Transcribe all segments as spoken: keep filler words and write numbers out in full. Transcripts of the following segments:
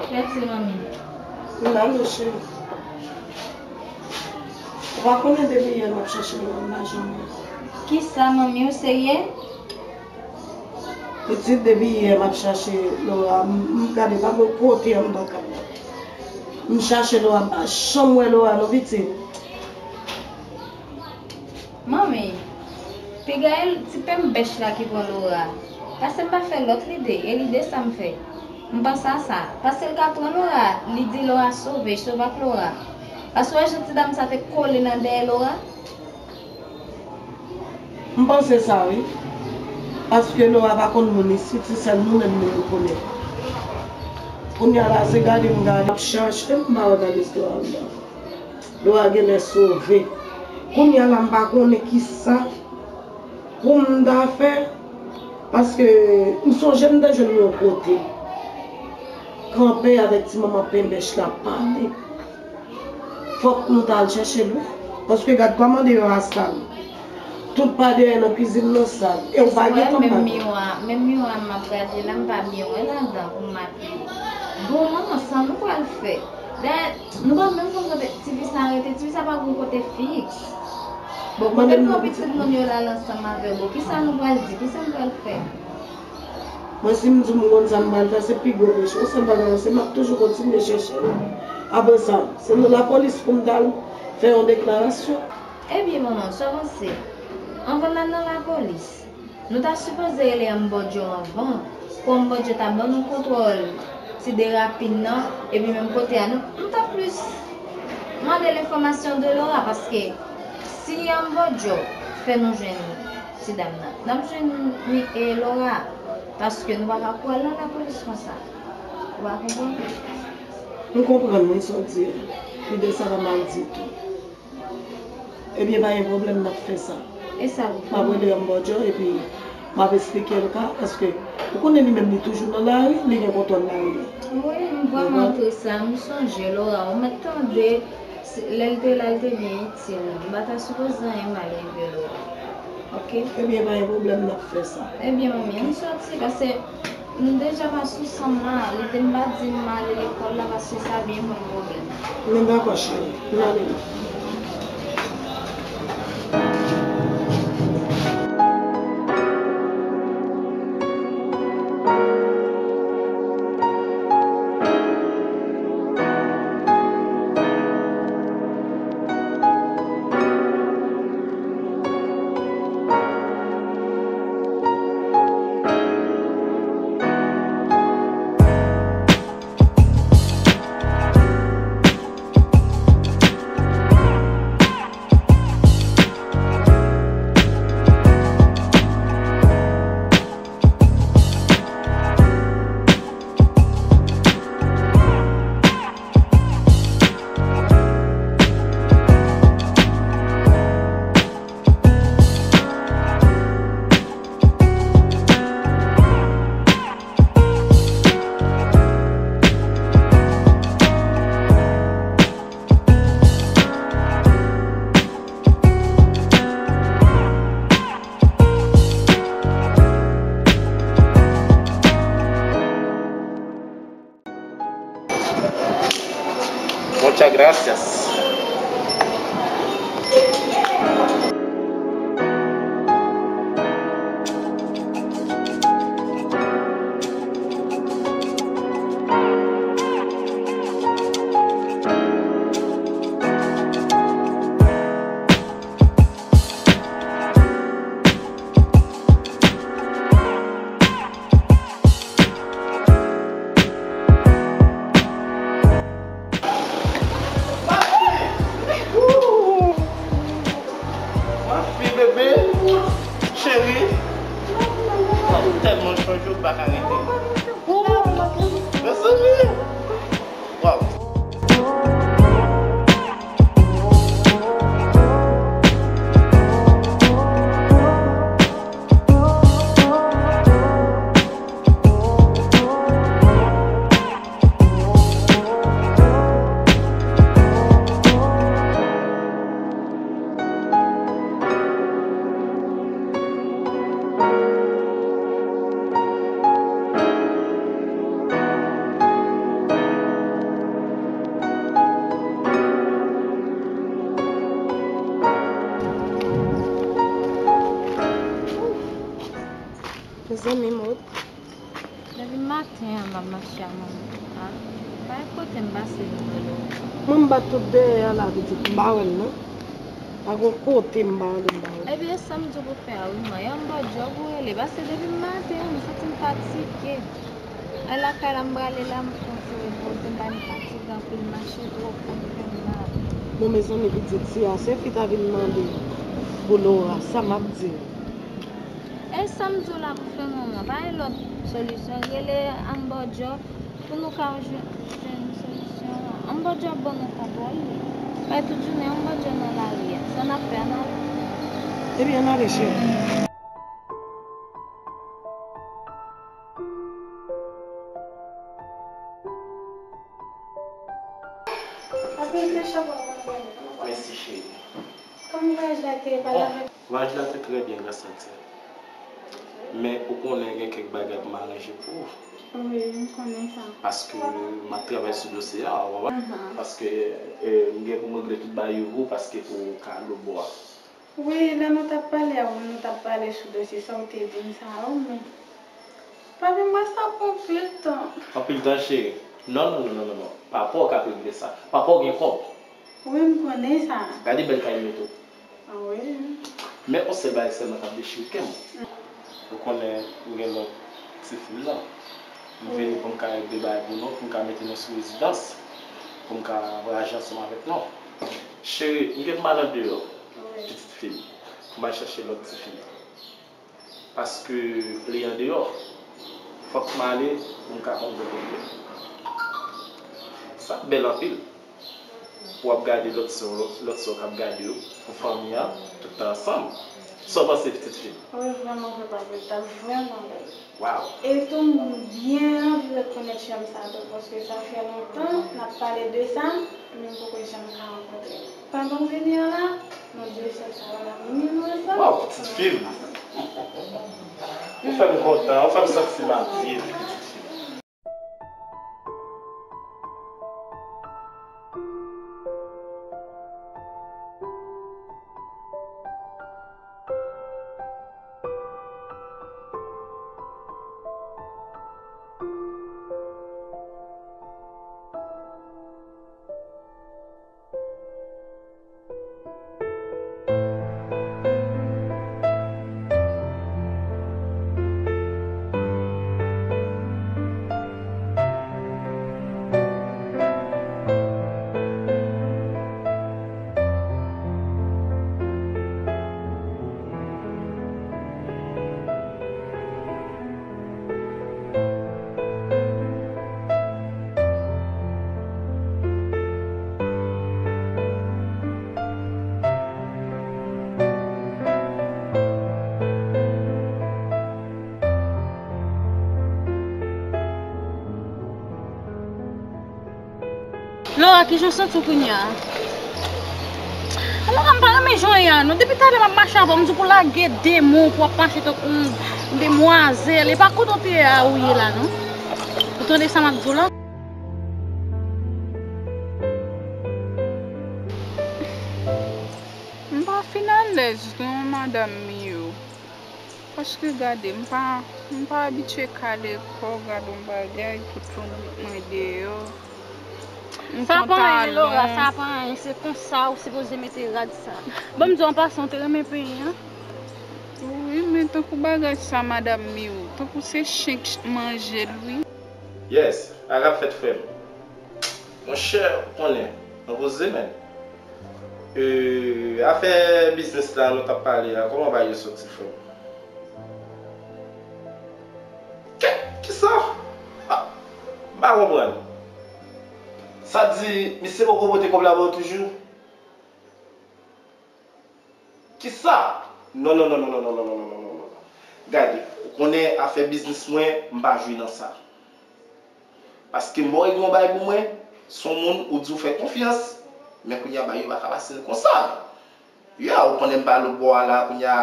Kiyès se manmi? M la, non, cheri. Ou pa konnen depi yè m ap chache Laura, m pa janm wè. Kisa, manmi, ou serye? Pitit, depi yè m ap chache Laura, m, m gade pa gen kote anndan kay la. M chache Laura, m pa janm wè Laura non, pitit. Manmi, piga e ti pèm bèch la ki pran Laura. Pase m pa fè lòt lide, e lide sa m fè. M panse a sa. Pase l ka pran Laura, li di Laura sove, sove ak Laura. Pase w wè jan ti dam sa te kole nan dèyè Laura? M panse sa wi. Paske Laura pa konn moun isit, se sèl nou menm nou konnen. Kounye a la, se gade m gade. M ap chache, m pa wè gade Laura anndan. Laura genlè sove. Kounye a la, m pa konnen kisa pou m ta fè, paske m sonje m te jwenn yon kote. Kanpe avèk ti manman penbèch la pale. Fòk nou ta al chèche l wi. Paske gad kòman deyò a sal. Tout pa dèyè nan kwizin nan sal. E w pa gen tan. Menm miwa, menm miwa m ap gade la, m pa byen wè ladan pou m makiye. Bon, manman, sa nou pral fè? Dayè, nou pa menm konn kote tifi sa rete. Tifi sa pa gon kote fiks. Bon, kote m pran pitit moun yo la ansanm avè w? Bon, kisa nou pral di? Kisa m pral fè? Mwen, si m di w m konn sa m pral fè, se pi gwo peche. Yon sèl bagay, se m ap toujou kontinye chèche l. Apre sa, se nan lapolis pou m t al fè yon deklarasyon. Ebyen, manman, sa w panse? Anvan n al nan lapolis, nou ta sipoze rele Ambodjo anvan, pou Ambodjo ta ban nou kontwòl ti derapin nan, epi menm kote a, nou, nou ta plis mande l enfòmasyon de Laura, paske si Ambodjo fè nou jwenn ti dam nan, n ap jwenn mi-, e, Laura, paske nou pa ka pral nan lapolis konsa. Ou pa konprann? M konprann wi sa w di a. Lide sa pa mal ditou. Ebyen, pa gen pwoblèm, n ap fè sa. E sa pou fè? M ap rele Ambodjo epi m ap esplike l ka, paske ou konnen li menm li toujou nan lari, li gen kontwòl lari a. Wi, m vrèman tris la, m sonje Laura, ou mèt tande, lè l te la, l te byen itil nou. M pa ta sipoze anyen mal rive Laura. Ok? Ebyen, pa gen pwoblèm, n ap fè sa. Ebyen, manmi, ann sòti, paske m deja pa sou san m la. Li te m pa di m ale lekòl la, paske sa byen ban m pwoblèm. Men dakò, cheri. N ale la. Muchas gracias. Zanmi m, wi. Depi maten an, m ap mache a manman. A, pa gen kote m pase, m rele w. Mwen, m bat tout dèyè a la, pitit, m pa wè l, non. Pa gen kote m pa ale, m pa wè l. Ebyen, sa m di w pou fè a, wi, man. E anba djòb ou rele. Paske depi maten an, m santi m fatige. E lakay la, m prale la, m pran ti repoze m, pa gen fatige anpil, mache twòp, konn fè m mal. Bon, mezanmi, pitit, si a se fi ta vin mande pou Laura, sa m ap di l? E sa m di w la pou fè manman, pa gen lòt solisyon. Rele anba djòb pou nou ka jwenn, jwenn solisyon an. Anba djòb ban nou kontwòl li. Bay tout jounen anba djòb nan lari a. Sa n ap fè, ann ale. Ebyen, ann ale, cheri. Apre te chak mwen konn gade. Mèsi, cheri. Kòman vwayaj la te, pale avèk. Vwayaj la te trè byen, gras a Dye. Men ou konnen gen kèk bagay pou m aranje pou ou. Wi, m konnen sa. Paske m ap travay sou dosye a, ou konprann? Paske, eh, m gen pou m regle tout bagay yo pou ou, paske pou w ka lobò a. Wi, lè nou t ap pale a ou, nou t ap pale sou dosye sa ou te di m sa a, wi, men pa vin wè sa pran anpil tan. Anpil tan, cheri? Non, non, non, non, non, non. Papa w k ap regle sa. Papa w gen kòb. Wi, m konnen sa. Gade bèl kay m mete w. Wi. Men yon sèl bagay sèlman k ap dechire kè m. Ou konnen m gen lòt tifi m nan. M vini pou m ka regle bagay pou nou, pou m ka mete nou sou rezidans, pou m ka vwayaje ansanm avèk nou. Cheri, m gen pou m al andeyò, pitit fi m, pou m al chèche lòt tifi. Paske li andeyò, fòk m ale pou m ka konn kote l ye. Sa bèl anpil. Pou w ap gade lòt sè w, lòt sè w k ap gade w, pou fanmi an, tout tan ansanm. Sa w panse, pitit fi m? Wi, vrèman vre, papa, l t ap vrèman bèl. Waw! E tou, m byen anvi rekonèt chèm sa tou, paske sa fè lontan n ap pale de sa, men m poko janm ka rankontre l. Pandan w vini an la, nou de sè sa yo, n ap vini nou ansanm. Waw, pitit fi m! Ou fè m kontan, ou fè m santi m ap viv, pitit fi m. Laura, kijan w santi w kounye a? Laura, m pa renmen jan w ye a non. Depi talè m ap mache avè w, m di w pou w lage de mo, pou w ap mache tankou yon demwazèl. E pa kote w te ye a ou ye la non. Ou tande sa m ap di w la? M pa fin alèz non, madanm Miyo. Paske gade, m pa, m pa abitye kale kò, gade yon bagay, tout yon bout mwen deyò. M konn talon. Sa pa anyen, Laura, sa pa anyen. Se konsa ou sipoze mete rad sa. Ban m di w an pasan, ou te renmen penyen an? Wi, men tankou bagay sa, madanm Miyo, tankou se chen k manje l, wi. Yes, sa k ap fèt, frè m? Monchè, ou konnen, mwen poze, men. E, afè biznis la nou t ap pale a, kòman bagay yo soti, frè m? Kè, kisa? Ah, m pa konprann. Sa di, misye poko pote kòb la ba w toujou? Kisa? Non, non, non. Gade, ou konnen afè biznis mwen, m pa jwe nan sa. Paske m ba w regle yon bagay pou mwen, se yon moun ou di w fè konfyans, men kounye a bagay yo pa ka pase l konsa. Ya, ou konnen m pa lòtbò a la, kounye a,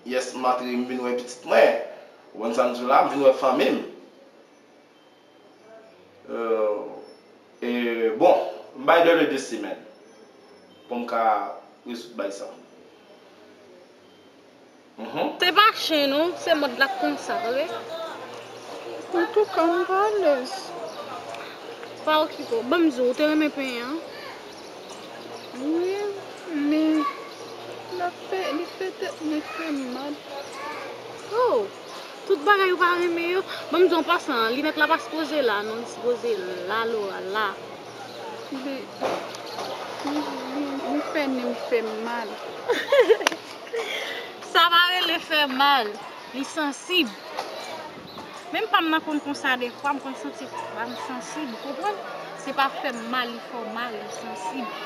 yes, m antre, m vin wè pitit mwen. Ou konn sa m di w la, m vin wè fanmi m. Euh, e, bon, m bay dèle de semèn pou m ka rezoud bagay sa. Se pa chen non, se mòd la k konsa, tande? Antouka, m pa alèz. Pa okipe w. Ban m di w, ou te renmen penyen an? Wi, men l ap fè, li fè tèt mwen fè m mal. Oh, tout bagay ou pa renmen yo. Ban m di w an pasan, linèt la pa sipoze la non, li sipoze la, Laura, la. Li, li, li, li fè nen m fè m mal. Sa pa rele fè mal, li sansib. Menm pa m nan konn konsa defwa, m konn santi pa m sansib, ou konprann? Se pa fè m mal, li fè w mal, li sansib.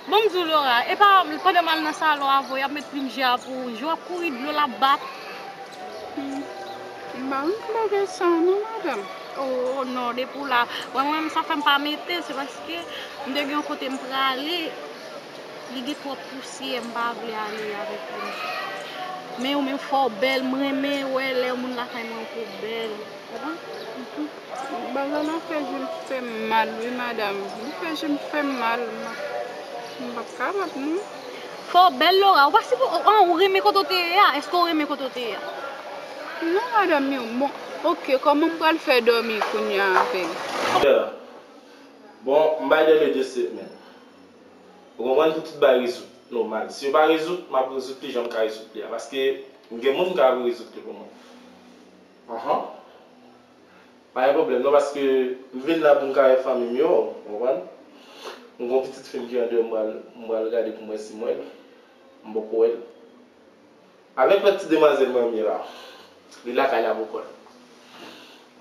Bon, m di w, Laura, e pa pandan m al nan salon avè w, y ap met plim je a pou w wouj, w ap kouri dlo l ap bat. Hmm. M pa renmen bagay sa a non, madanm. Oh, non, depi w la. Mwen, mwen menm, sa fè m pa mete, se paske m te gen yon kote m prale. Li gen twòp pousyè, m pa vle ale avèk li. Men ou menm fò w bèl, m renmen wè lè yon moun lakay mwen ou bèl. Konprann? Bagay la fè je m fè m mal wi, madanm. Li fè je m fè m mal. M p ap kapab non. Fò w bèl, Laura. Ou pa sipo-, an, ou renmen kote w te ye a? Èske w renmen kote w te ye a? Non, madanm, men bon, oke, kòman m pral fè dòmi kounye a avè l? Bon, m bay dèlè de setmèn. Ou konprann, pou tout bagay rezoud nòmal. Si yo pa rezoud, m ap rezoud li jan m ka rezoud li a. Paske m gen moun m ka rezoud li pou mwen. Anhan. Pa gen pwoblèm non, paske m vin la pou m ka wè fanmi m yo, ou konprann? M gen yon pitit fi m ki andeyò, m pral, m pral gade pou m wè si m wè l. M poko wè l. Avèk lòt ti demwazèl mwen ye la. Li lakay la poko l.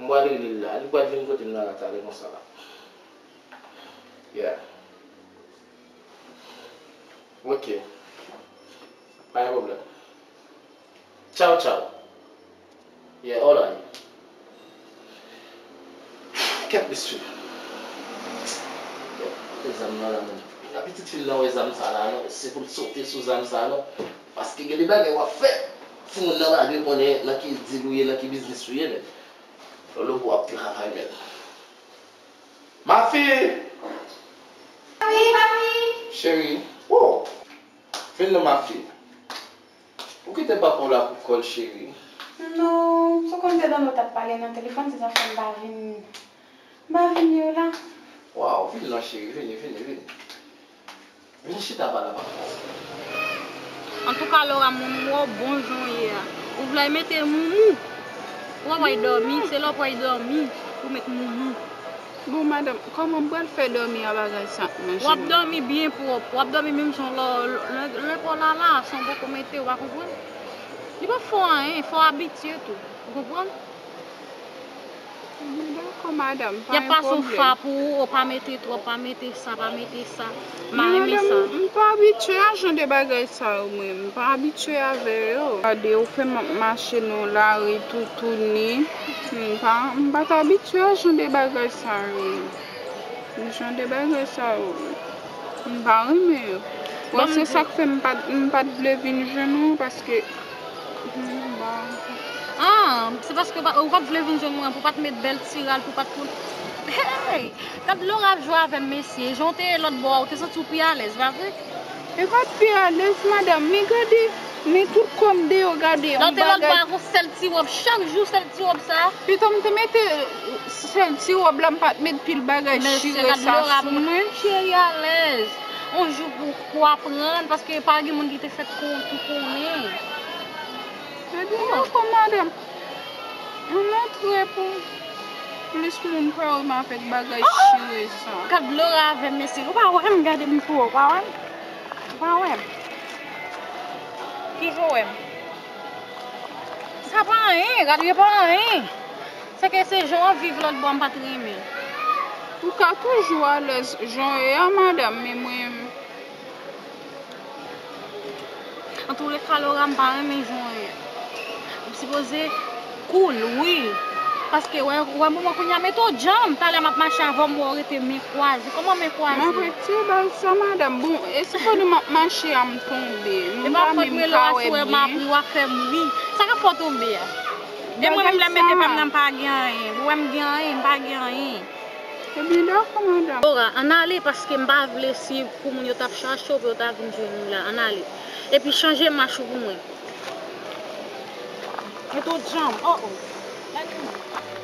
M pral rele l la. Li pral vin kote m nan la talè konsa la. Yeah. Ok. Pa gen pwoblèm. Tchaw, tchaw. Yeah, all right. Kèt mesye. Wè zam nan la, menm. Pitit fi l lan wè zam sa la, non. Se pou l sote sou zam sa, non. Paske gen de bagay w ap fè. Timoun nan pa dwe konnen nan ki dil ou ye, nan ki biznis ou ye, menm. Lolo pou w ap travay, menm. Ma fille! Wi, papi. Cheri. Oh! Vin non, ma fille. Ou kite papa w la pou kò l, cheri. Non, sou konn se Dano t ap pale nan telefòn, se sa fè m pa vin, m pa vin yo la. Waw, vin non, cheri, vini, vini, vini. Vin chita pa la, papa. Antouka, Laura, m wè w bon jan w ye a. Ou vle mete moumou. Ou pa pral dòmi, se lè w pral dòmi pou w met moumou. Bon, madanm, kòman m pral fè dòmi a bagay sa, manje? W ap dòmi byen pwòp. W ap dòmi menm jan lè, lè, lè pa w la la, san w poko mete, w pa konprann? Li p ap fè w anyen, fò w abitye tou. Ou konprann? Dakò, madanm, pa gen pwoblèm. Y ap pase w fa pou ou, ou pa mete twòp, pa mete sa, pa mete sa. M pa renmen sa. Madanm, m pa abitye a jan de bagay sa yo, mwen. M pa abitye avè yo. Gade, ou fè m ap mache nan lari toutouni. M pa, m pa t abitye a jan de bagay sa yo. Jan de bagay sa yo, m pa renmen yo. Bon, se sa k fè m pa t, m pa t vle vin jwenn ou, paske, hmm, bon. Ah, se paske ou pa, ou pa t vle vin jwenn mwen pou w pa t met bèl ti ral, pou w pa t pou. Hey! Gad Laura ap jwe avè m, mesye. Jan w te ye lòt bò a, ou te santi w pi alèz, pa vre? E pa t pi alèz, madanm, men gade, men tout kò m deyò, gade, yon bagay. Lè w te lòt bò a, gon sèl ti wòb, chak jou sèl ti wòb sa. Pito m te mete sèl ti wòb la, m pa t met pil bagay chire sa sou mwen. Cheri alèz. On jou pou, pou aprann, paske pa gen moun ki te fèt kon, pou konnen. Ebyen, dakò, madanm. Ann antre pou plis moun pa wè m avèk bagay chire sa. Gad Laura avè m, mesye. Ou pa wè m, gade m pou ou, ou pa wè m? Ou pa wè m? Kijan w wè m? Sa pa anyen, gade, yo pa anyen. Se ke se jan w ap viv lòt bò, m pa t renmen. Ou ka toujou alèz jan w ye a, madanm, men mwen, antouleka, Laura, m pa renmen jan w ye a. Ou sipoze cool, wi. Paske, wè, wè, moman kounye a, mete w djanm. Talè m ap mache avè w, m wè w rete men kwaze. Kòman men kwaze? M ap retire bagay sa, madanm. Bon, e si pandan m ap mache a, m tonbe? M pa menm ka wè byen. E pa fòt mwen, Laura, si w wè m ap ri, w ap fè m ri. Sa k ap fè w tonbe a? E mwen menm, lè m mete pa m nan, m pa gen anyen. Ou wè m gen anyen? M pa gen anyen. Ebyen, dakò, madanm. Laura, ann ale, paske m pa vle si pou moun yo t ap chache w, pou yo ta vin jwenn ou la. Ann ale. Epi chanje mach ou pou mwen. Mete w djanm. Oh, oh. Gade mwen.